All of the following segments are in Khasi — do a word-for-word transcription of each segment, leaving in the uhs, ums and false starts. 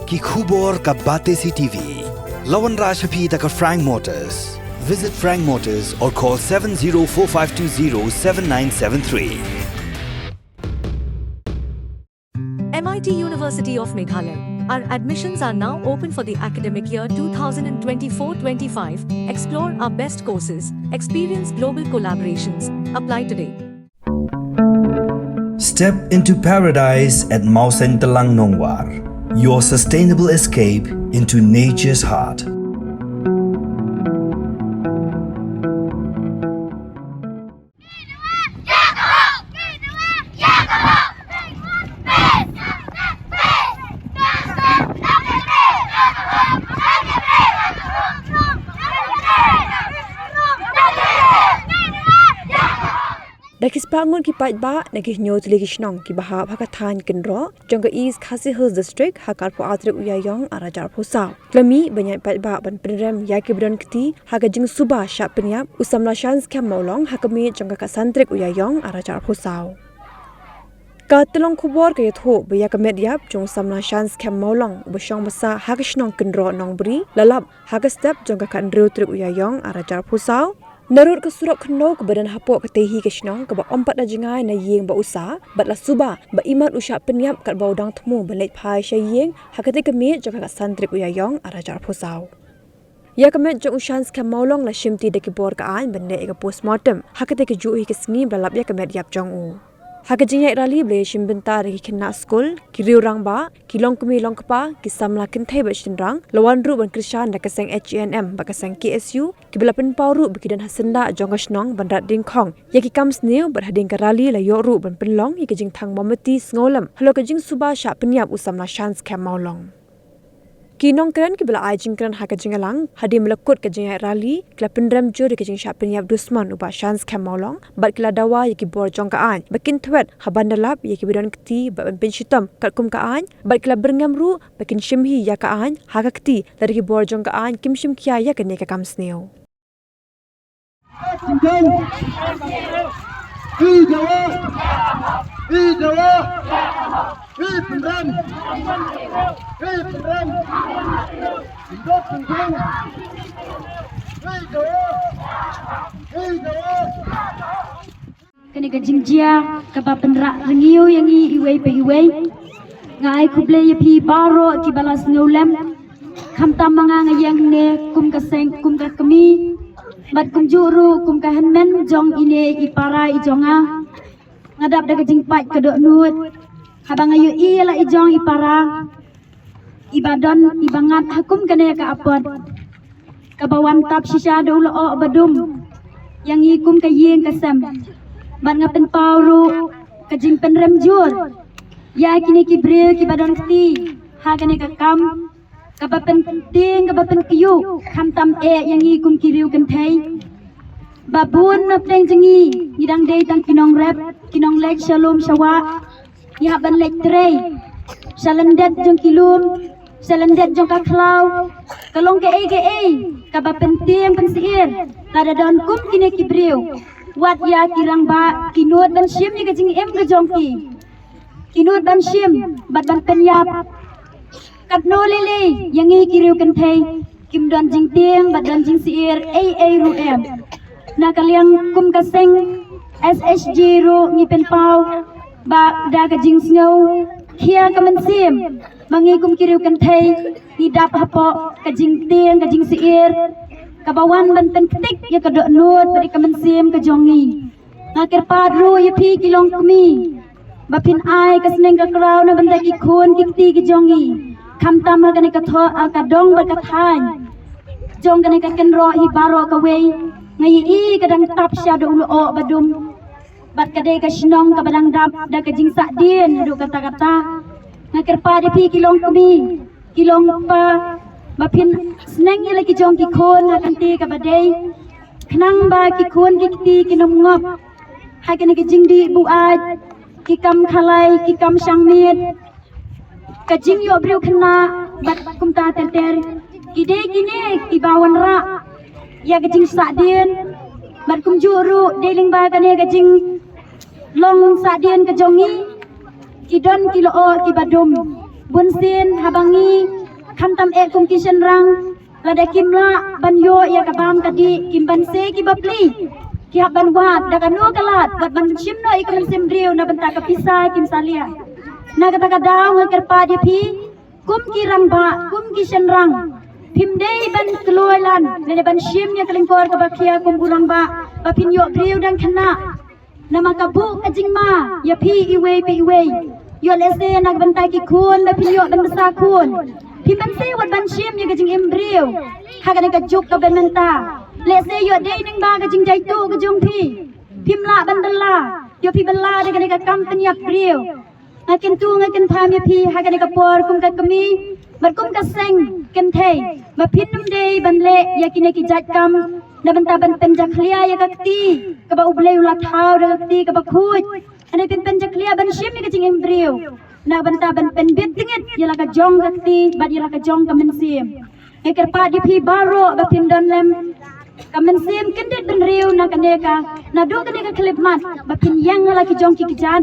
Ki khubor ka Batesi T V. La wanrah sha phi da ka Frank Motors. Visit Frank Motors or call seven zero four five two zero seven nine seven three. M I T University of Meghalaya. Our admissions are now open for the academic year two thousand twenty-four twenty-five. Explore our best courses, experience global collaborations. Apply today. Step into paradise at Mawsyntelang Nongwar, your sustainable escape into nature's heart. Da ki spah ngut ki paidbah na ki hynñiew tylli ki shnong kiba hap ha ka thaiñ Kynroh jong ka East Khasi Hills District ha ka arphew ar tarik u Ïaïong ar hajar arphew saw, ki la mih ban ïaid paidbah ban pynrem ïa kiba don kti ha ka jingsuba shah pynïap u samla Shan Skhem Mawlong ha ka miet jong ka khatsan tarik u Ïaïong ar hajar arphew saw. Ka tyllong khubor ka ïathuh ba ïa ka met ïap jong u samla Shan Skhem Mawlong uba shong ba sah ha ka shnong Kynroh Nongbri la lap ha ka step jong ka khathynriew tarik u Ïaïong ar hajar arphew saw. Narud ka surok khyndew kaba don hapoh katei hi ka shnong kaba ym pat da jngai na ïing ba u sah, bad la suba ba imat u shah pynïap katba u dang thmu ban leit phai sha ïing ha katei ka miet jong ka khatsan tarik u Ïaïong ar hajar arphew saw. Ïa ka met jong u Shan Skhem Mawlong la shimti da ki bor ka aiñ ban leh ïa ka postmortem ha katei ka juh hi ka sngi ba la lap ïa ka met ïap jong u. Ha ka jingïaid rally ba la ïashim bynta da ki khynnah skul, ki riew rangbah, ki longkmie longkpa, ki samla kynthei bad shynrang, la wan ruh ban kyrshan da ka seng H A N M bad ka seng K S U, kiba la pynpaw ruh ba ki don ha syndah jong ka shnong ban rat dyngkhong ïa ki kam sniew, bad hadien ka rally la ïoh ruh ban pynlong ïa ka jingthang mombati sngewlem halor ka jingsuba shah pynïap u samla Shan Skhem Mawlong. Ki nongkren kiba la ai jingkren ha ka jingïalang hadien ba la kut ka jingïaid rally ki la pynrem jur ïa ka jingshah pynïap dusmon u bah Shan Skhem Mawlong, bad ki la dawa ïa ki bor jong ka aiñ ba kin thwet ha ban da lap ïa kiba don kti bad ban pynshitom katkum ka aiñ, bad ki la byrngem ruh ba kin shim hi ïa ka aiñ ha ka kti lada ki bor jong ka aiñ kim shim khia ïa kane ka kam sniew. Kane ka jingjia kaba pynrah rngiew ïa ngi iwei pa iwei. Nga ai khublei ïa phi baroh kiba la sngewlem. Khamtam ma nga, nga ïeng hangne kum ka seng, kum ka kmie bad kumjuh ruh kum ka hynmen jong ine i para i jong nga. Nga dap da ka jingpait ka dohnud haba nga ïohi ïa la i jong i para iba don iba ngat ha kum kane ka apot kaba wan tap shisha da u lyoh ba dum ïa ngi kum ka ïing ka sem. Bad nga pynpaw ruh ka jingpynrem jur ïa kine ki briew kiba don kti ha kane ka kam kaba pyntieng kaba pynkiew, khamtam eh ïa ngi kum ki riew kynthei. Ba bun na pdeng jong ngi ngi dang dei tang ki nongrep, ki nongleit sha lum sha wah, ngi hap ban leit trei sha lyndet jong ki lum, sha lyndet jong ka khlaw. Ka long kaei kaei kaba pyntieng pynsyier lada don kum kine ki briew. Wat ïa ki rangbah ki nud ban shim ïa ka jingim ka jong ki, ki nud ban shim bad ban pynïap. Katno lei lei ïa ngi ki riew kynthei kim don jingtieng bad don jingsyier ei ei ruh em. Na ka liang kum ka seng S H G ruh ngi pynpaw ba da ka jingsngew khia ka mynsiem ba ngi kum ki riew kynthei ngi dap hapoh ka jingtieng ka jingsyier kaba wan ban pynktik ïa ka dohnud bad ïa ka mynsiem ka jong ngi. Nga kyrpad ruh ïa phi ki longkmie ba phin ai ka sneng ka kraw na bynta ki khun ki kti ki jong ngi, khamtam ha kane ka thoh, ha ka dong bad ka thaiñ jong kane ka Kynroh hi baroh kawei. Nga ïohi ka dang tap sha da u lyoh ba dum bad ka dei ka shnong kaba dang dap da ka jingsahdien haduh katta katta. Nga kyrpad ïa phi ki longkmie ki longkpa ba phin sneng ïa la ki jong ki khun ha kane kaba dei, khnang ba ki khun ki kti kin ym ngop ha kane ka jingdih buaid, ki kam khalai, ki kam shang miet, ka jingïoh briew khynnah bad kumta ter ter. Ki dei kine kiba wanrah ïa ka jingsahdien bad kumjuh ruh dei lyngba kane ka jinglong sahdien ka jong ngi ki don ki lyoh kiba dum. Bun sien haba ngi khamtam eh kum ki shynrang, lada kim lah ban ïoh ïa ka bam ka dih, kim ban se ki bapli, ki hap ban wad da kano ka lad, wat ban shim noh ïa ka mynsiem briew na bynta ka pisa kim salia. Na kata ka daw nga kyrpad ïa phi, kum ki rangbah, kum ki shynrang, phim dei ban kloi lan lane ban shim ïa ka lyngkor kaba khia kum u rangbah ba phin ïoh briew dang khynnah. Namar ka buh ka jingma ïa phi iwei pa iwei. Ïoh lehse na ka bynta ki khun ba phin ïoh ban bsa khun, phim ban se wat ban shim ïa ka jingim briew ha kane ka juk kaba mynta. Lehse ïoh dei nangba ka jingjaituh ka jong phi, phim lah ban bylla, ïoh phi bylla da kane ka kam pynïap briew. Nga kyntu nga kynpham ïa phi ha kane ka por kum ka kmie bad kum ka seng kynthei ba phin ym dei ban leh ïa kine ki jait kam na bynta ban pynjakhlia ïa ka kti kaba U Blei u la thaw da ka kti kaba khuid. Hynrei phin pynjakhlia ban shim ïa ka jingim briew na bynta ban pynbit tyngit ïa la ka jong ka kti bad ïa la ka jong ka mynsiem. Nga kyrpad ïa phi baroh ba phin don lem ka mynsiem kyndit bynriew na kane ka, naduh kane ka khyllipmat, ba phin ïeng ha la ki jong ki kjat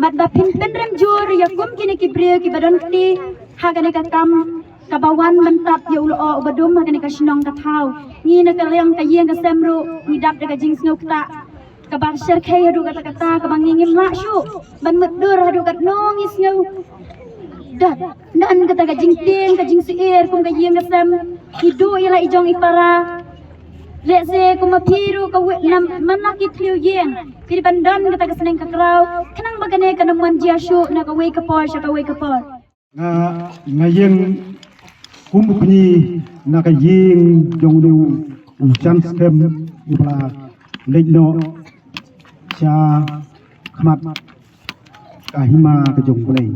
bad ba phin pynrem jur ïa kum kine ki briew kiba don kti ha kane ka kam kaba wan ban tap ïa u lyoh uba dum ha kane ka shnong ka thaw. Ngi na ka liang ka ïing ka sem ruh ngi dap da ka jingsngewthuh kaba shyrkhei haduh katta katta kaba ngi ngim lah shuh ban mutdur haduh katno ngi sngew. Don kata ka jingtieng ka jingsyier kum ka ïing ka sem, i duh ïa la i jong i para. Lehse kum ma phi ruh ka wei nam man la ki thliew ïing, phi ban don kata ka sneng ka kraw khnang ba kane kan ym wan jia shuh na kawei ka por sha kawei ka por. Nga, nga ïeng kum u kñi na ka ïing jong une u jan skhem uba la leit noh sha khmat ka hima ka jong U Blei.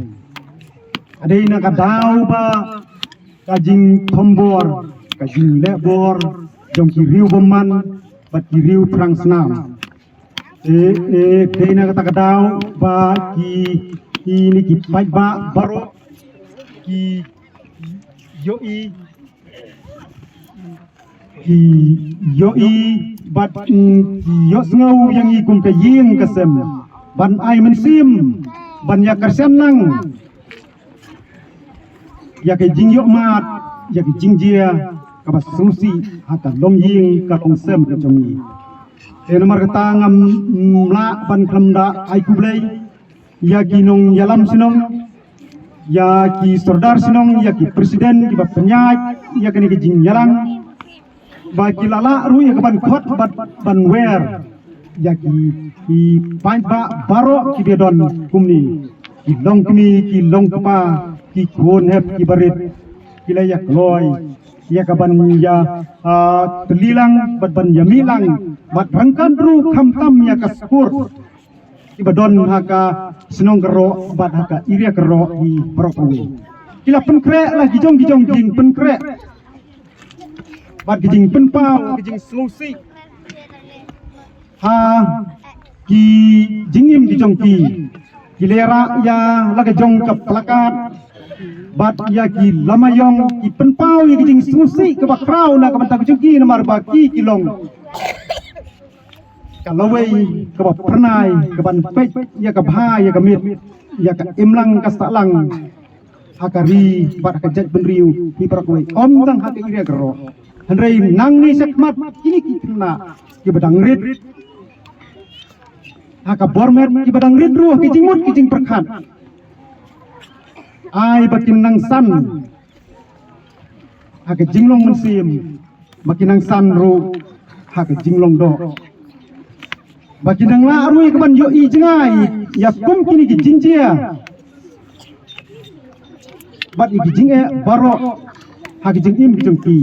Ka dei na ka daw ba ka jingthombor, ka jingleh bor jong ki riew bymman bad ki riew thrang snam. E, e, dei na kata ka daw ba ki, kine ki paidbah baroh ki ïohi, ki ïohi bad, mm, ki ïohsngew ïa ngi kum ka ïing ka sem ban ai mynsiem ban ïa kyrshan lang ïa ka jingïohmad, ïa ka jingjia kaba sngewsih ha ka longïing ka longsem ka jong ngi. Te namar kata ngam, mm, lah ban khlem da ai khublei ïa ki nongïalam shnong, ïa ki sordar shnong, ïa ki president kiba pynïaid ïa kane ka jingïalang. Ba ki la lah ruh ïa ka ban khot bad ban wer ïa ki, ki paidbah baroh kiba don kumne, ki longkmie, ki longkpa, ki khun hep, ki barit, ki la ïa kloi ïa ka ban ïa, ah, tylli lang bad ban ïa mih lang bad ryngkat ruh khamtam ïa ka skur kiba don ha ka shnong Karoo bad ha ka area Karoo hi baroh kawei. Ki la pynkhreh la ki jong ki jong ki jingpynkhreh bad ki jingpynpaw ki jingsngewsih ha ki jingim ki jong ki. Ki la ïarah ïa la ka jong ka plakat bad ïa ki lama ïong, ki pynpaw ïa ki jingsngewsih kaba khraw na ka bynta ka jong ki namar ba ki ki long ka lawei kaba phyrnai kaban peit ïa ka bha ïa ka miet, ïa ka imlang ka sahlang ha ka ri bad ha ka jaitbynriew hi baroh kawei, ym tang ha ka area Karoo. Hynrei nangne shakhmat kine ki khynnah kiba dang rit ha ka bor met, kiba dang rit ruh ha ki jingmut ki jingpyrkhat, ai ba kin nang san ha ka jinglong mynsiem, ba kin nang san ruh ha ka jinglong doh, ba kin nang lah ruh ïa ka ban ïohi jngai ïa kum kine ki jingjia bad ïa ki jingeh baroh ha ka jingim ka jong ki,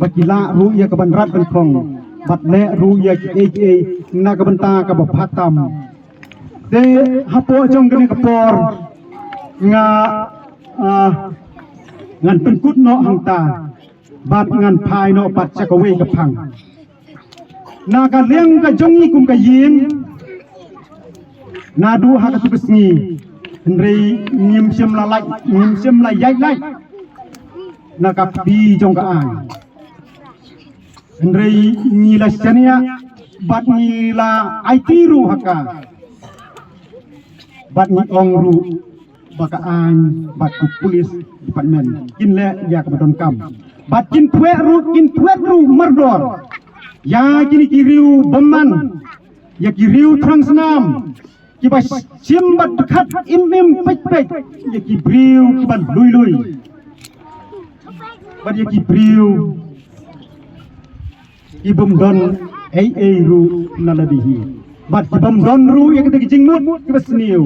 ba ki lah ruh ïa ka ban rat ban khong bad leh ruh ïa kiei kiei na ka bynta kaba bha tam. Te hapoh jong kane ka por nga, ah, ngan pynkut noh hangta bad ngan phai noh pat sha kawei ka phang. Na ka liang ka jong ngi kum ka ïing, naduh ha katu ka sngi, hynrei ngim shym la lait, ngim shym la ïaid lait na ka kti jong ka aiñ. Hynrei ngi la shaniah bad ngi la aiti ruh ha ka, bad ngi ong ruh ba ka aiñ bad ki police department kin leh ïa kaba donkam. Bad kin phuh ruh, kin phuh ruh mardor ïa kine ki riew bymman, ïa ki riew thrang snam, kiba shim bad khat im im peit peit ïa ki briew kiba lui lui, bad ïa ki briew ki bym don ei ei ruh na lade hi, bad ki bym don ruh ïa kita ki jingmut kiba sniew,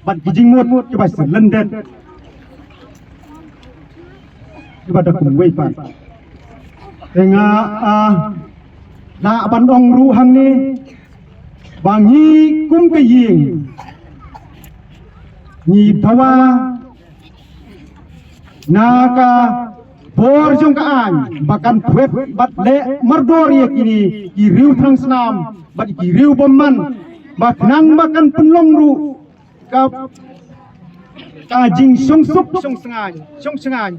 bad ki jingmut kiba syrlyndet, kiba da kumwei pat. Te nga, ah, da ban ong ruh hangne ba ngi kum ka ïing ngi dawa na ka bor jong ka aiñ ba kan phuh bad leh mardor ïa kine ki riew thrang snam bad ki riew bymman, ba khnang ba kan pynlong ruh ka, ka jingshong suk shong sngaiñ, shong sngaiñ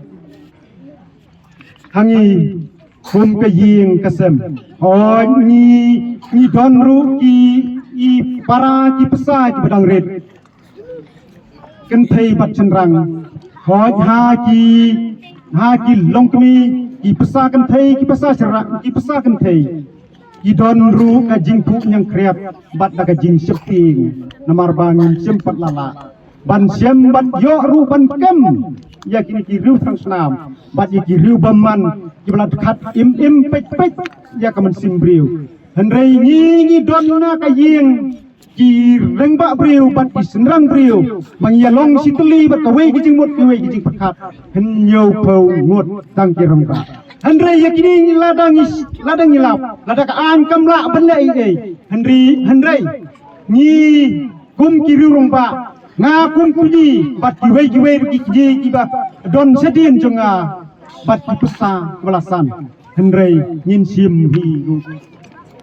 ha ngi kum ka ïing ka sem. Hooid, ngi, ngi don ruh ki, i para ki pisa kiba dang rit, kynthei bad shynrang. Hooid, ha ki, ha ki longkmie ki pisa kynthei, ki pisa shynrang, ki pisa kynthei, ki don ruh ka jingphuh ñiangkhriat bad da ka jingsheptieng, namar ba ngim shym pat lah lah ban shem bad ïoh ruh ban kem ïa kine ki riew thrang snam bad ïa ki riew bymman kiba la dkhat im im peit peit ïa ka mynsiem briew. Hynrei ngi, ngi don na ka ïing ki rangbah briew bad ki shynrang briew ba ngi ïalong shi tylli bad kawei ka jingmut kawei ka jingpyrkhat, hynñiewphew ngut tang ki rangbah. Hynrei ïa kine ngi, lada ngi, lada ngi lap, lada ka aiñ kam lah ban leh ei ei, hynrei, hynrei ngi kum ki riew rangbah, nga kum kñi bad kiwei kiwei ki kñi kiba don shadien jong nga bad ki pisa kiba la san, hynrei ngin shim hi ruh.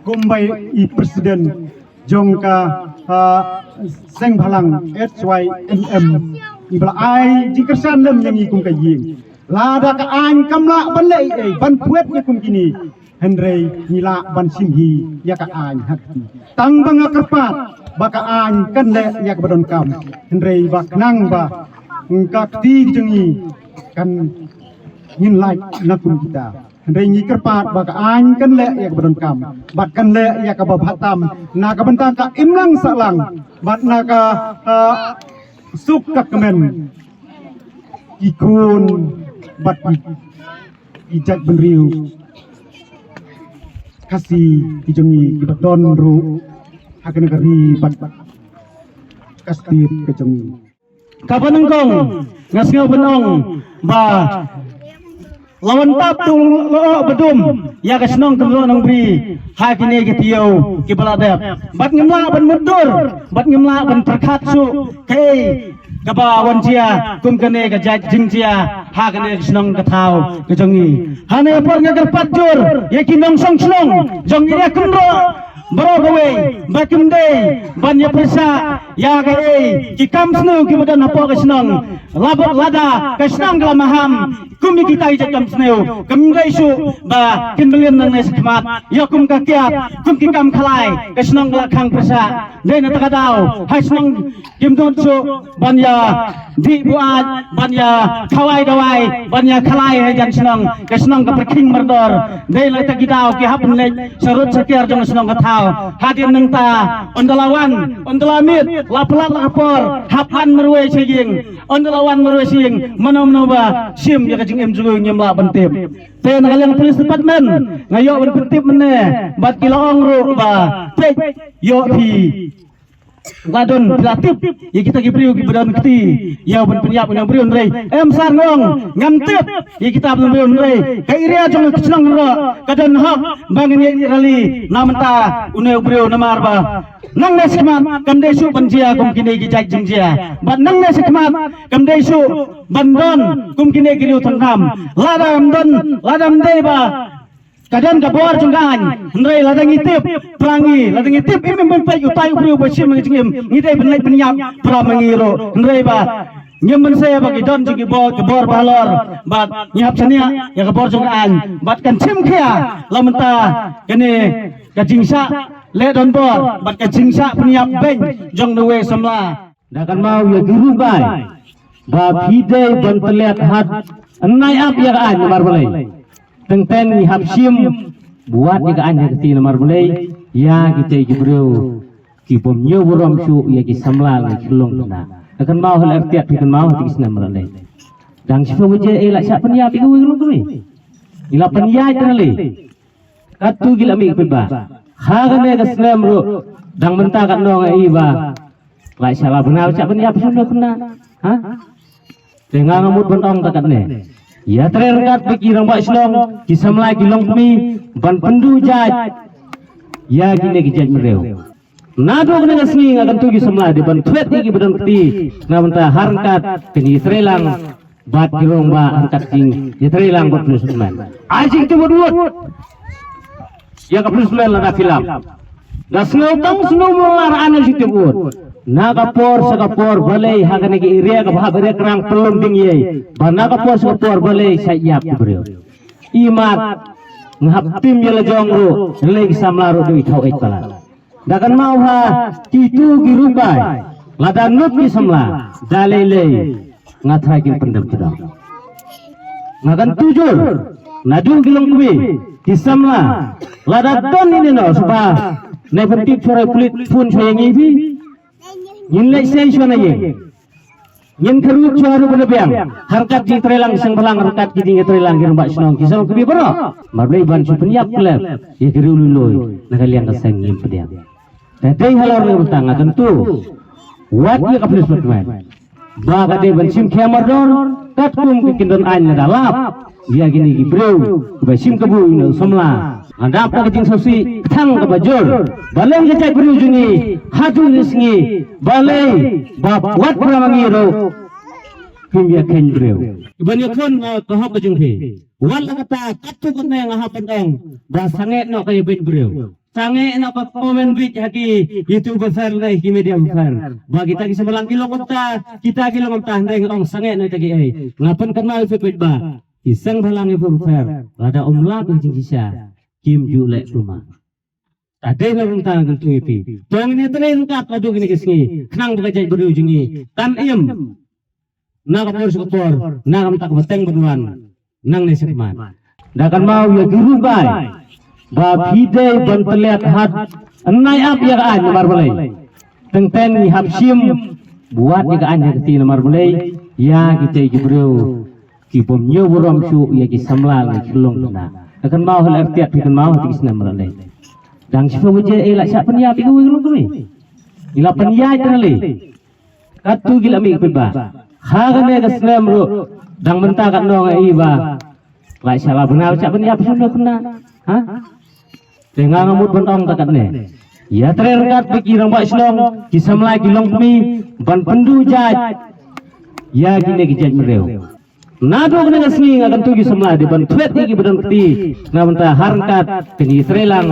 Kumba i president jong ka, ah, seng bhalang H Y M M iba la ai jingkyrshan lem ïa ngi kum ka ïing, lada ka aiñ kam lah ban leh ei ei ban phuh ïa kum kine, hynrei ngi lah ban shim hi ïa ka aiñ ha kti. Tang ba nga kyrpad ba ka aiñ kan leh ïa kaba donkam, hynrei ba khnang ba ka kti jong ngi kan, ngin lait na kum kita. Hynrei ngi kyrpad ba ka aiñ kan leh ïa kaba donkam bad kan leh ïa kaba bha tam na ka bynta ka imlang sahlang bad na ka, ah, suk ka kmen ki khun bad ki, ki jaitbynriew Khasi ki jong ngi kiba don ruh ha kane ka ri bad ka state ka jong ngi. Kaba nyngkong, nga sngew ban ong ba la wan tap tu lyoh ba dum ïa ka shnong Kynroh Nongbri ha kine ki taïew kiba la dep. Bad ngim lah ban mutdur bad ngim lah ban pyrkhat shuh kaei kaba wan jia kum kane ka jait jingjia ha kane ka shnong ka thaw ka jong ngi. Hane por nga kyrpad jur ïa ki nongshong shnong jong ngi ïa Kynroh baroh kawei ba kim dei ban ïa pyrshah ïa kaei ki kam sniew kiba don hapoh ka shnong. Lada ka shnong ka la maham kum ïa kita ki jait kam sniew, kam dei shuh ba kin mlien nangne shakhmat ïa kum ka kiad, kum ki kam khalai, ka shnong ka la khang pyrshah. Dei na kata ka daw ha shnong kim don shuh ban ïa dih buaid, ban ïa khawai dawai, ban ïa khalai hajan shnong. Ka shnong ka pyrkhing mardor. Dei na kata ki daw ki hap ban leit sha rud sha kiar jong ka shnong ka thaw. Hadien nangta ynda la wan, ynda la miet, la palat la ka por, hap ban marwei sha ïing. Ynda la wan marwei sha ïing, mano mano ba shim ïa ka jingim jong u ngim lah ban tip. Te na ka liang police department nga ïoh ban pyntip mynne bad ki la ong ruh ba peit, ïoh phi la don phi la tip ïa kita ki briew kiba don kti ïa ban pynïap ïa u nongbriew, hynrei em sar nga ong ngam tip ïa kita ki briew, hynrei ka area jong ka shnong ruh ka don hok ba ngin ïa rally na mynta u nongbriew, namar ba nangne shakhmat kam dei shuh ban jia kum kine ki jait jingjia. Bad nangne shakhmat kam dei shuh ban don kum kine ki riew tang nam. Lada ym don, lada ym dei ba ka don ka bor jong ka aiñ, hynrei lada ngi tip, para ngi, lada ngi tip im im peit peit utai u briew ba shim ïa ka jingim, ngi dei ban leit pynïap para ma ngi ruh. Hynrei ba ngim banse ba ki don jong ki bor, ki bor ba halor, bad ngi hap shaniah ïa ka bor jong ka aiñ bad kan shim khia la mynta kane ka jingshah leh donbor bad ka jingshah pynïap beiñ jong uwei samla. Da kan mau ïa ki ruh kai. Ba phi dei ban tylliat hat, nai ap ïa ka aiñ namar balei? Teng teng ngi hap shim, buat ïa ka aiñ ha ka kti namar balei? Ïa kita ki briew ki bym ñiew burom shuh ïa ki samla ngi khyllung khynnah. Ka kynmaw ha lyer tiat phi kynmaw ha ki snem ra lei. Dang shiphew baje ei la shah pynïap ïa kiwei ki longkmie. Ngi la pynïaid ra lei. Katto ki la mih pynba. Ha kane ka snem ruh dang mynta katno nga i ba la shala bnai sha ban ïap sha no khynnah. Ha? Te nga nga mut ban ong ta katne. Ïatrei ryngkat bad ki rangbah shnong, ki samla ki longkmie ban pynduh jait ïa kine ki jait briew. Naduh kane ka sngi nga kyntu ki samla dei ban thwet ïa ki ba don kti na bynta ha ryngkat ka jingïatreilang bad ki rangbah ha ryngkat jingïatreilang bad policeman. Ai jingtip ud ïa ka policeman lada phi lap. Da sngew tang sngew mo nga ra ai jingtip ud. Na ka por sha ka por balei ha kane ka area kaba hap area Krang Pynlum Ding Ïei. Ba na ka por sha ka por balei sa ïap ki briew. Imat nga hap tim ïa la jong ruh, lei ki samla ruh dei thaw eit palat. Da kynmaw ha kitu ki rukai. Lada nud ki samla da lei lei nga tharai kin pyndem kdang. Nga kyntu jur naduh ki longkmie ki samla lada don ine no shuwa. Nai pyntip shuwa pulit phone shuwa ïa ngi phi. Ngin leit sei shuwa na ïing. Ngin kyrwoh shuwa ruh ba la biang ha ryngkat jingtreilang seng bhalang ha ryngkat ki jingtreilang ki rangbah shnong ki shnong ki baroh. Mar balei ban shu pynïap khlem ïa ki riew lui lui na ka liang ka seng ngim pdiang. Te dei halor ne bynta nga kyntu wat ïa ka police department ba ka dei ban shim khia mardor katkum ki kyndon aiñ lada lap. Ïa kine ki briew kiba shim kabu ïa u samla. Nga dap da ka jingsngewsih kthang kaba jur. Balei ka jaitbynriew jong ngi haduh kine sngi balei ba wat para ma ngi ruh kim ïa kheiñ briew. Kiban ïakhun nga ka hok ka jong phi. Wat la kata katto katne nga hap ban ong ba sangeh noh ka ïa beiñ briew. Sangeh noh ka comment beit ha ki YouTube bafar lei ki media bafar. Ba kita ki seng bhalang ki long kumta, kita ki long kumta, hynrei nga ong sangeh noh ita ki ei. Nga pynkynmaw ïa phi ba ki seng bhalang ïa phi bafar lada ym lap ïa ka jingshisha kim ju leh kumta. Ta dei na bynta nga kyntu ïa phi. To ngin ïatrei ryngkat naduh kine ki sngi khnang ba ka jaitbynriew jong ngi kan im. Na ka por sha ka por, na ka bynta ka bteng ban wan nangne shakhmat. Da kynmaw ïa ki rukai ba phi dei ban tylliat hat, nai ap ïa ka aiñ namar balei? Teng teng ngi hap shim buat ïa ka aiñ ha ka kti namar balei? Ïa kita ki briew ki bym ñiew burom shuh ïa ki samla ngi khyllung khynnah. Da kynmaw ha lyer tiat phi kynmaw ha ki snem ra lei. Dang shiphew baje ei la shah pynïap ïa kiwei ki longkmie. Ngi la pynïaid ra lei. Katto ki la mih pynba. Ha kane ka snem ruh dang mynta katno nga i ba la shala bnai sha ban ïap sha no khynnah. Ha? Te nga nga mut ban ong ta katne. Ïatrei ryngkat bad ki rangbah shnong, ki samla ki longkmie ban pynduh jait ïa kine ki jaitbynriew. Naduh kane ka sngi nga kyntu ki samla dei ban thwet ïa ki ba don kti na bynta ha ryngkat ka jingïatreilang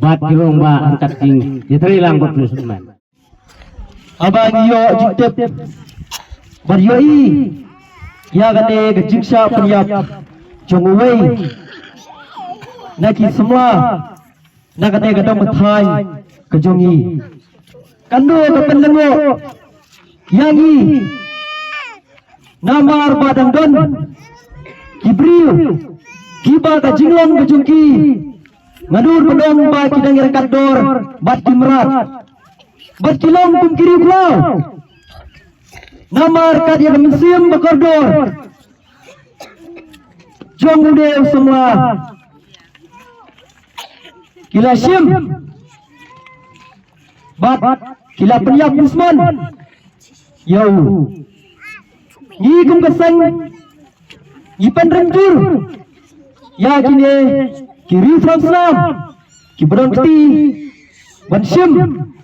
bad ki rangbah ha ryngkat ka jingïatreilang bad policeman. Haba ngi ïoh jingtip bad ïohi ïa kane ka jingshah pynïap jong uwei na ki samla na kane ka dong ka thaiñ ka jong ngi. Kan dei ka pynlyngngoh ïa ngi namar ba dang don ki briew kiba ka jinglong ka jong ki nga dur ba dang ba ki dang ïa ryngkat dor bad ki mrad bad ki long kum ki riew khlaw. Namar kat ïa ka mynsiem ba kordor jong une u samla ki la shim bad ki la pynïap dusmon ïa u. Ngi kum ka seng ngi pynrem jur ïa kine ki riew thrang snam ki ba don kti ban shim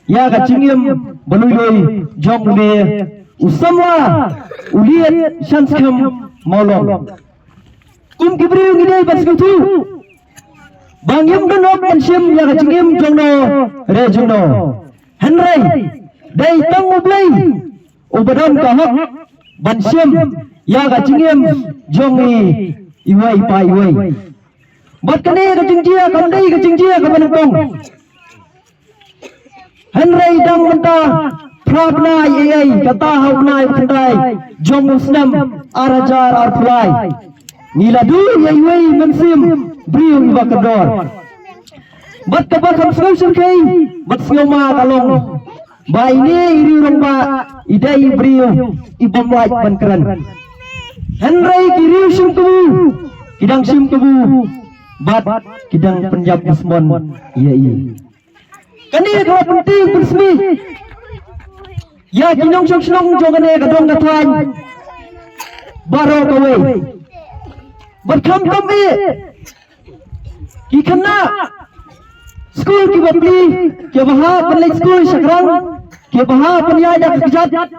ïa ka jingim ba lui lui jong une u samla u Liet Shan Skhem Mawlong. Kum ki briew ngi dei ban sngewthuh ba ngim don hok ban shim ïa ka jingim jong no re jong no. Hynrei dei tang U Blei u ba don ka hok ban shim ïa ka jingim jong ngi iwei pa iwei. Bad kane ka jingjia kam dei ka jingjia kaba nyngkong. Hynrei dang mynta phra bnai ei ei kata ha u bnai ba khyndai jong u snem ar hajar arphew lai, ngi la duh ïa iwei i mynsiem briew iba kordor. Bad kaba kham sngew shyrkhei bad sngewma ka long ba ine i riew rangbah i dei i briew i bym lah ban kren. Hynrei ki riew shim kabu ki dang shim kabu bad ki dang pynïap dusmon ïa i. Kane ka la pyntieng pynsmih ïa ki nongshong shnong jong kane ka dong ka thaiñ baroh kawei. Bad khamtam eh ki khynnah skul kiba plie, kiba hap ban leit skul shakhrang, kiba hap ban ïaid da ka kjat.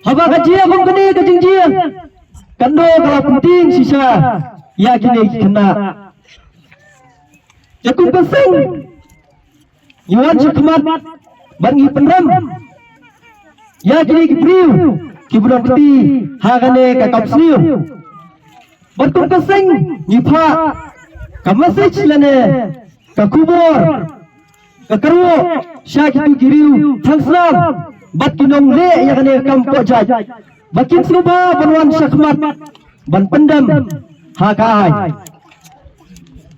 Haba ka jia kum kane ka jingjia, kan dei ka la pyntieng shisha ïa kine ki khynnah. Te kum ka seng ngi wan shakhmat bad ngi pynrem ïa kine ki briew kiba don kti ha kane ka kam sniew. Bad kum ka seng ngi phah ka message lane ka khubor, ka kyrwoh sha kitu ki riew thangsnam bad ki nongleh ïa kane ka kam pohjait ba kin sngewbha ban wan shakhmat ban pyndem ha ka aiñ.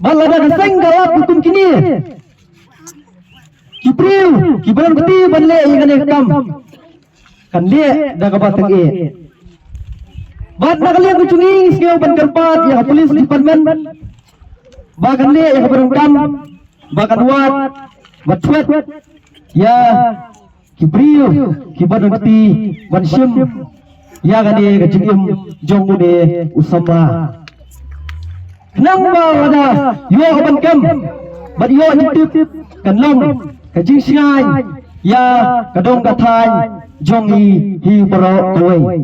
Bad lada ka seng ka lap kum kine ki briew kiba don kti ban leh ïa kane ka kam, kan leh da kaba tyngeh. Bad na ka liang ka jong ngi ngi sngew ban kyrpad ïa ka police department ba kan leh ïa kaba donkam, ba kan wad bad thwet ïa ki briew kiba don kti ban shim ïa kane ka jingim jong une u samla. Khnang ba lada ïoh ban kem bad ïoh jingtip kan long ka jingshngaiñ ïa ka dong ka thaiñ jong ngi hi baroh kawei.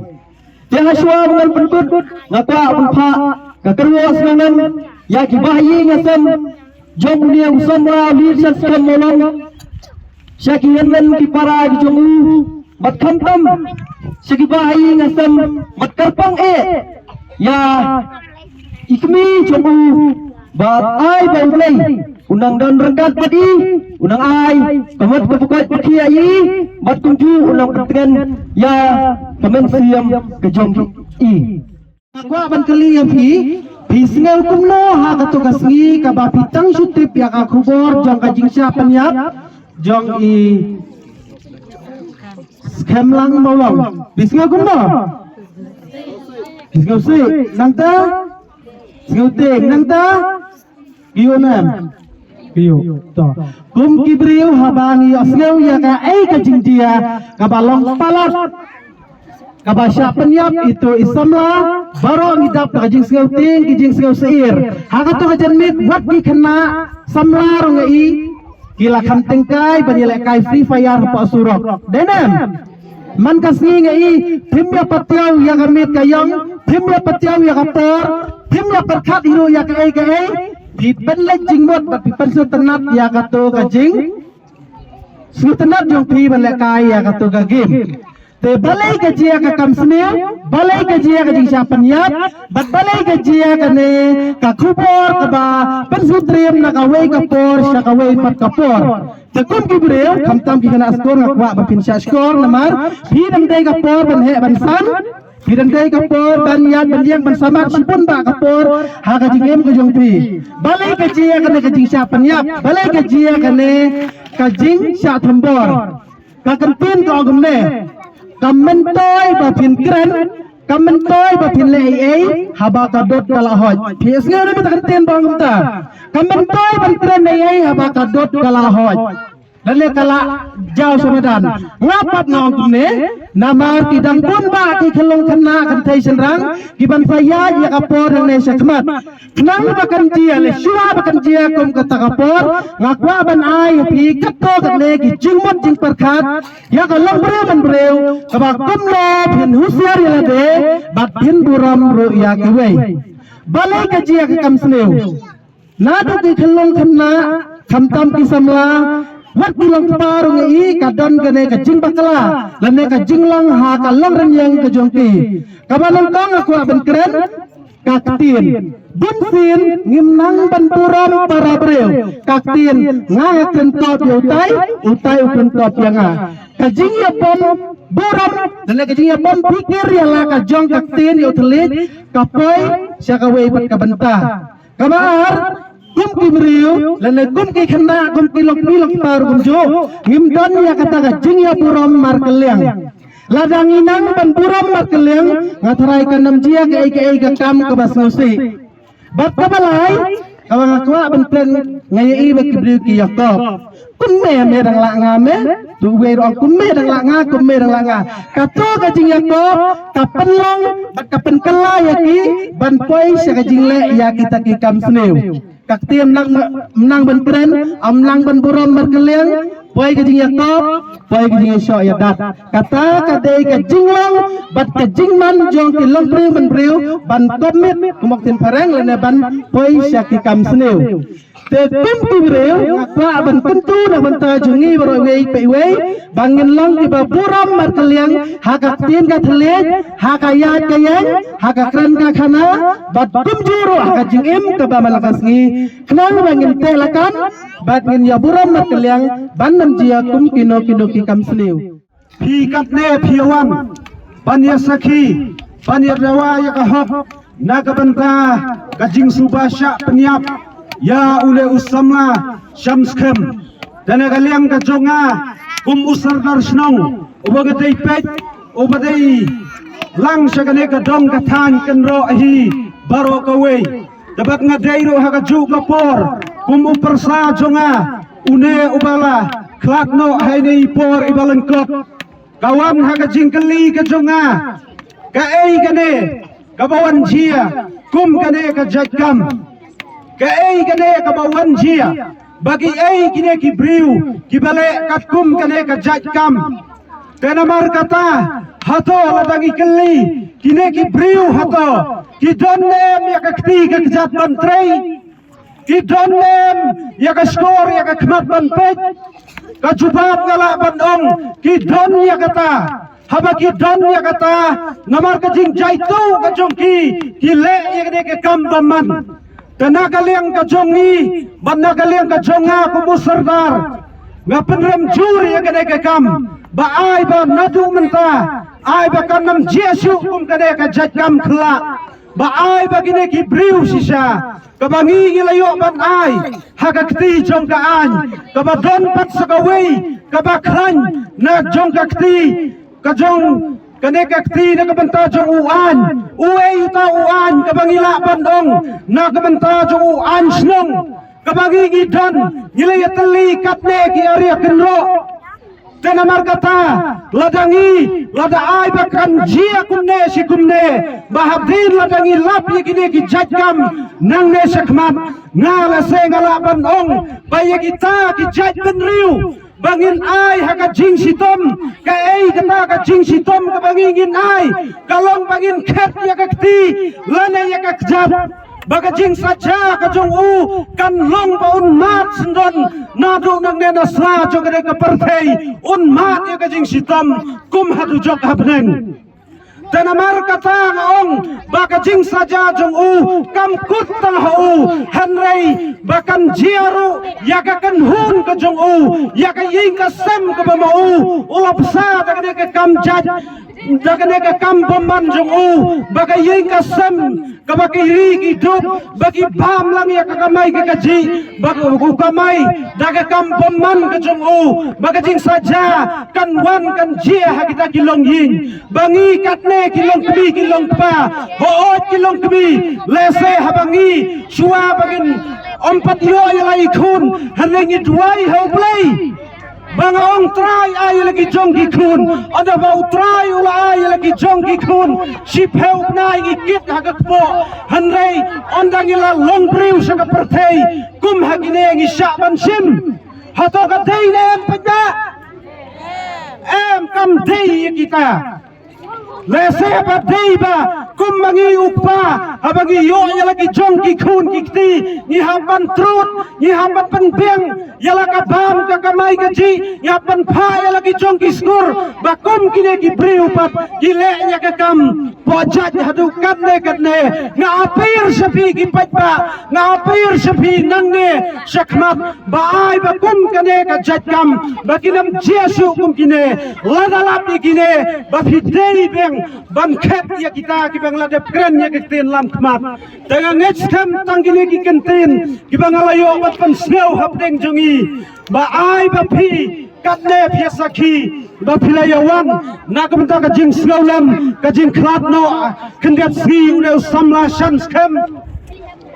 Te ha shuwa ba ngan pynkut nga kwah ban phah ka kyrwoh sngewnem ïa ki bahaïing hasem jong une u samla u Leadership Scheme Mawlong, sha ki hynmen ki para ki jong u bad khamtam sha ki bahaïing hasem bad kyrpang eh ïa i kmie jong u bad ai ba U Blei u nang don ryngkat bad i, u nang ai ka mut ka pyrkhat pyrkhat ïa i bad kumjuh u nang pyntngen ïa ka mynsiem ka jong i. Nga kwah ban kylli ïa phi, phi sngew kumno ha kato ka sngi kaba phi tang shu tip ïa ka khubor jong ka jingshah pynïap jong i Skhem Lang Mawlong? Phi sngew kumno? Phi sngew sih nangta? Sngew tieng nangta? Ïoh nem? Ïoh. To. Kum ki briew haba ngi ïohsngew ïa kaei ka jingjia kaba long palat kaba shah pynïap ito i samla, baroh ngi dap da ka jingsngew tieng, ki jingsngew sheptieng. Ha kato ka janmiet wat ki khynnah samla ruh ngi i ki la kham tyngkai ban ïalehkai Free Fire hapoh surok. Dei nem? Man ka sngi ngi i phim ïa patiaw ïa ka miet ka ïong, phim ïa patiaw ïa ka por, phim ïa pyrkhat hi ruh ïa kaei kaei. Phi pynleit jingmut bad phi pynsngewtynnat ïa kato ka jing sngewtynnat jong phi ban lehkai ïa kato ka game. Te balei ka jia ka kam sniew, balei ka jia ka jingshah pynïap, bad balei ka jia kane ka khubor kaba pynsngewtriem na kawei ka por sha kawei pat ka por. Te kum ki briew, khamtam ki khynnah skul, nga kwah ba phin shah shkor namar phi dang dei ka por ban heh ban san, phi dang dei ka por ban ïaid ban ïeng ban samat shibun bah ka por ha ka jingim ka jong phi. Balei ka jia kane ka jingshah pynïap, balei ka jia kane ka jingshah thombor? Ka kyntien ka ong kumne: Kam myntoi ba phin kren, kam myntoi ba phin leh ei ei haba ka dud ka la hoit. Phi sngew ne em ïa ka kyntien ba ong kumta? Kam myntoi ban kren ei ei haba ka dud ka la hoit. Lane ka la jaw sha madan. Nga pat nga ong kumne, namar ki dang bun bah ki khyllung khynnah kynthei shynrang kiban sa ïaid ïa ka por hangne sha khmat. Khnang ba kan jia, lane shuwa ba kan jia kum kata ka por, nga kwah ban ai ïa phi katto katne ki jingmut jingpyrkhat ïa ka longbriew manbriew kaba kumno phin husiar ïa lade bad phin burom ruh ïa kiwei. Balei ka jia ka kam sniew? Naduh ki khyllung khynnah, khamtam ki samla, wat ki long kpa ruh ngi i ka don kane ka jingbakla lane ka jinglong ha ka longrynïeng ka jong ki. Kaba nyngkong nga kwah ban kren, Ka ktien. Bun sien ngim nang ban burom para briew. Ka ktien, nga nga kren top ïa utai, utai u kren top ïa nga. Ka jingïabom burom, lane ka jingïabom phikir ïa la ka jong ka ktien ïa u thylliej, ka poi sha kawei pat ka bynta. Kaba ar, kum ki briew, lane kum ki khynnah, kum ki longkmie longkpa ruh kumjuh, ngim don ïa kata ka jingïaburom markylliang. Lada ngi nang ban burom markylliang, nga tharai kan ym jia kaei kaei ka kam kaba sngewsih. Bad kaba lai, kaba nga kwah ban kren, nga ïohi ba ki briew ki ïakop. Kumne me dang lah nga me, tu wei ruh kumne dang lah nga, kumne dang lah nga. Kato ka jingïakop ka pynlong bad ka pynkylla ïa ki ban poi sha ka jingleh ïa kita ki kam sniew. Ka ktien ym nang, ym nang ban kren, ym nang ban burom markylliang, poi ka jingïakop, poi ka jingïashoh ïadat. Kata ka dei ka jinglong bad ka jingman jong ki longbriew manbriew ban commit, kum ong ktien phareng, lane ban poi sha ki kam sniew. Te kum ki briew, nga kwah ban kyntu na ka bynta jong ngi baroh iwei pa iwei ba ngin long kiba burom markylliang ha ka ktien ka thylliej, ha ka ïaid ka ïeng, ha ka kren ka khana, bad kumjuh ruh ha ka jingim kaba man la ka sngi, khnang ba ngin teh lakam bad ngin ïaburom markylliang ban ym jia kum kino kino ki kam sniew. Phi katne phi wan ban ïasakhi, ban ïadawa ïa ka hok na ka bynta ka jingsuba shah pynïap ïa une u samla Shamskhem. Te na ka liang ka jong nga kum u Sordar Shnong uba nga dei peit, uba dei lang sha kane ka dong ka thaiñ kynroh hi baroh kawei. Te bad nga dei ruh ha kajuh ka por kum u pyrsa jong nga, une uba la khlad noh ha ine i por iba lyngkot. Ka wan ha ka jingkylli ka jong nga, kaei kane kaba wan jia kum kane ka jait kam? Kaei kane kaba wan jia? Ba kiei kine ki briew kiba leh katkum kane ka jait kam? Te namar kata, hato lada ngi kylli kine ki briew, hato ki don ne em ïa ka kti ka kjat ban trei? Ki don ne em ïa ka shkor ïa ka khmat ban peit? Ka jubab nga lah ban ong, ki don ïa kata. Haba ki don ïa kata, namar ka jingjaituh ka jong ki, ki leh ïa kane ka kam bymman. Te na ka liang ka jong ngi bad na ka liang ka jong nga kum u Sordar, nga pynrem jur ïa kane ka kam ba ai ba naduh mynta, ai ba kan ym jia shuh kum kane ka jait kam khyllah. Ba ai ba kine ki briew shisha kaba ngi ngi la ïoh ban ai ha ka kti jong ka aiñ, kaba don pat sa kawei kaba khlaiñ na jong ka kti ka jong kane ka kti na ka bynta jong u aiñ. Uei uta u aiñ kaba ngi lah ban ong na ka bynta jong u aiñ shnong kaba ngi ngi don, ngi la ïatylli katne ki area kynroh? Te namar kata, lada ngi, lada ai ba kan jia kumne shi kumne, ba hadien lada ngi lap ïa kine ki jait kam nangne shakhmat, nga lehse nga lah ban ong ba ïa kita ki jait bynriew ba ngin ai ha ka jingshitom, kaei kata ka jingshitom kaba ngi ngin ai? Ka long ba ngin khet ïa ka kti lane ïa ka kjat, ba ka jingsaja ka jong u kan long ba un mad syndon naduh nangne na sla jong kane ka pyrthei, un mad ïa ka jingshitom kum ha dujok ha bneng. Te namar kata nga ong ba ka jingsaja jong u kam kut tang ha u, hynrei ba kan jia ruh ïa ka kynhun ka jong u, ïa ka ïing ka sem kaba ma u u la bsa da kane ka kam jait, da kane ka kam bymman jong u, ba ka ïing ka sem kaba ki ri ki duk, ba ki bam lang ïa ka kamai ka kajih, ba ka, u kamai da ka kam bymman ka jong u, ba ka jingsaja kan wan kan jia ha kita ki longïing. Ba ngi katne ki longkmie ki longkpa, hooid ki longkmie, lehse haba ngi shuwa ba ngin ym pat ïoh ïa la i khun, hynrei ngi duwai ha U Blei ba nga ong Trai ai ïa la ki jong ki khun. Ynda ba U Trai u la ai ïa la ki jong ki khun, shiphew bnai ngi kit ha ka kpoh, hynrei ynda ngi la long briew sha ka pyrthei kum ha kine ngi shah ban shim. Hato ka dei ne em, paidbah? Em, kam dei ïa kita. Lehse ba dei ba kum ma ngi u kpa, haba ngi ïoh ïa la ki jong ki khun ki kti, ngi hap ban trud, ngi hap ban pynbiang ïa la ka bam ka kamai kajih, ïa pynphah ïa la ki jong ki skur, ba kum kine ki briew pat ki leh ïa ka kam pojat haduh katne katne. Nga appeal sha phi ki paidbah, nga appeal sha phi nangne shakhmat, ba ai ba kum kane ka jait kam ba kin ym jia shuh kum kine. Lada lap ïa kine ba phi dei biang ban khet ïa kita kiba nga la dep kren ïa ka ktien lam khmat. Te nga ngeit skhem tang kine ki kyntien kiba nga la ïoh ban pynsngew hapdeng jong ngi, ba ai ba phi katne phi ïa sakhi ba phi la ïa wan na ka bynta ka jingsngewlem, ka jingkhlad noh khyndiat sngi une u samla shan skhem.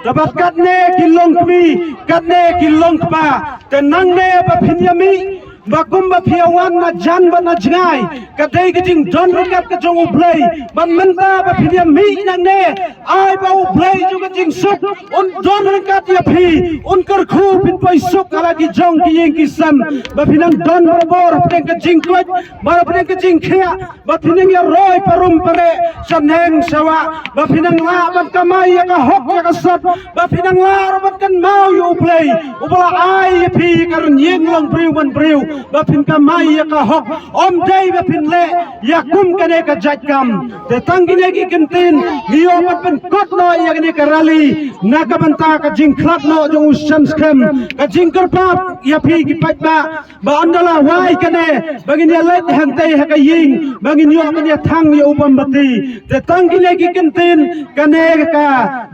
Te bad katne ki longkmie, katne ki longkpa, te nangne ba phin ïa mih, ba kum ba phi ïa wan na jan bad na jngai, ka dei ka jingdon ryngkat ka jong U Blei. Bad mynta ba phin ïa mih nangne, ai ba U Blei jong ka jingsuk un don ryngkat ïa phi, un kyrkhu phin poi suk ha la ki jong ki ïing ki sem, ba phin nang don barabor hapdeng ka jingkoit bad hapdeng ka jingkhiah, ba phin nang ïa roi parum pareh shaneng shawah, ba phin nang lah ban kamai ïa ka hok ïa ka sat, ba phin nang lah ruh ban kynmaw ïa U Blei uba la ai ïa phi ka rynïeng long briew man briew, ba phin kamai ïa ka hok. Ym dei ba phin leh ïa kum kane ka jait kam. Te tang kine ki kyntien ngi ïoh ban pynkut noh ïa kane ka rally na ka bynta ka jingkhlad noh jong u shan skhem, ka jingkyrpad ïa phi ki paidbah, ba ynda la wai kane ba ngin ïa leit hangtei ha ka ïing, ba ngin ïoh ban ïa thang ïa u mombati. Te tang kine ki kyntien, kane ka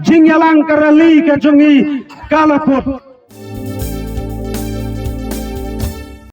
jingïalang ka rally ka jong ngi ka la kut.